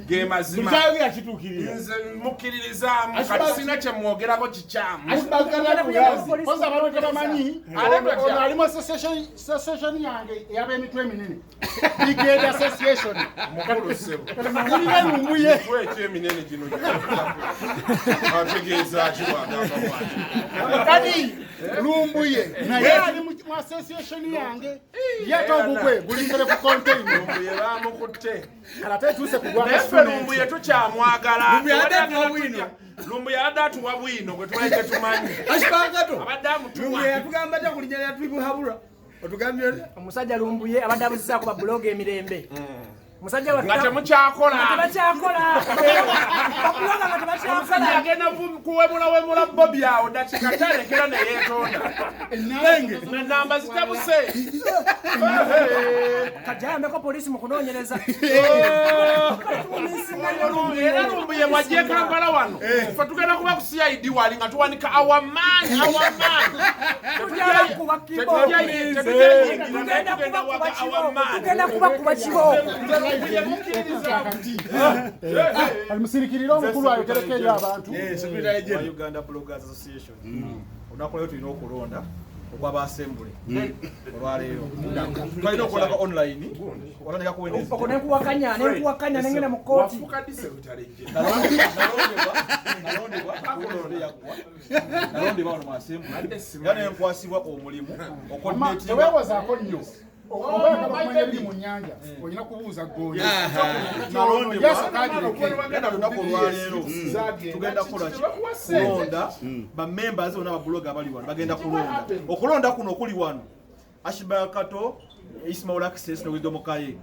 Ge mazima. Kyayogera kituukirira. Nze mukkiririzaamu, kati sina kyemwogerako kikyamu. Koza abantu tebamanyi. Ate batya? Ono ali mu association yange ey'abemitwe eminene, Brigade Association. Mukulu ssebo. Mulina Lumbuye. Mitwe ekyeminene gino ategeeza ki bwagamba bwati? Kati Lumbuye naye ali mu association yange, ye ogugwe gulisere ku container. Lumbuye bamukutte. Kale ate tuuse ku gwa Naye ffe Lumbuye tukyamwagala. Lumbuye adde atuwa bwino. Lumbuye adde atuwa bwino gwe twali tetumanyi. Ashibakato. Abadde amutuwa. Lumbuye yatugamba ta kulinnya lya Twibuhabura. Otugambye otya? Omusajja Lumbuye abadde abuzizaako babuloga emirembe. Musajja Nga temukyakola. Nga tebakyakola. Babuloga nga tebakyakola. Omusajja agenda kuwemulawemula Bobi awo dakika talekera ne yeetonda. Ennenge. Namba zitabuse. Kajayambeko poliisi mu kunoonyereza. Era Lumbuye wajja e Kampala wano, ffe tugenda kuba ku CID wali nga tuwanika awamaanyi awamaanyi. Tugenda kubakuba kibooko. Kati musirikirire omukulu ayogereko eri abantu. Secretary General. Uganda Bloggers Association. Olunaku lwaleero tulina okulonda okw'abasembule. Olwaleero twalina okulonda kwa online otandika ku Wednesday. Okwo nenkuwakanya nengenda mu kkooti. Wafuuka ddi secretary general? Nalondebwa ku Wednesday yaggwa. Nalondebwa wano mu assembly era nenkwasibwa omulimu Ama, teweewozaako nnyo. Oba oyagala okumanya ebiri mu nnyanja, olina kubuuza ggoonya. Nalondebwa. Yesu kagireke. Era lunaku olwaleero tugenda kukola ki? Kulonda bamembers bonna, babuloga abali wano bagenda kulonda. Okulonda kuno okuli wano, Ashibakato, Ismail Access ne Wisdom Kaye.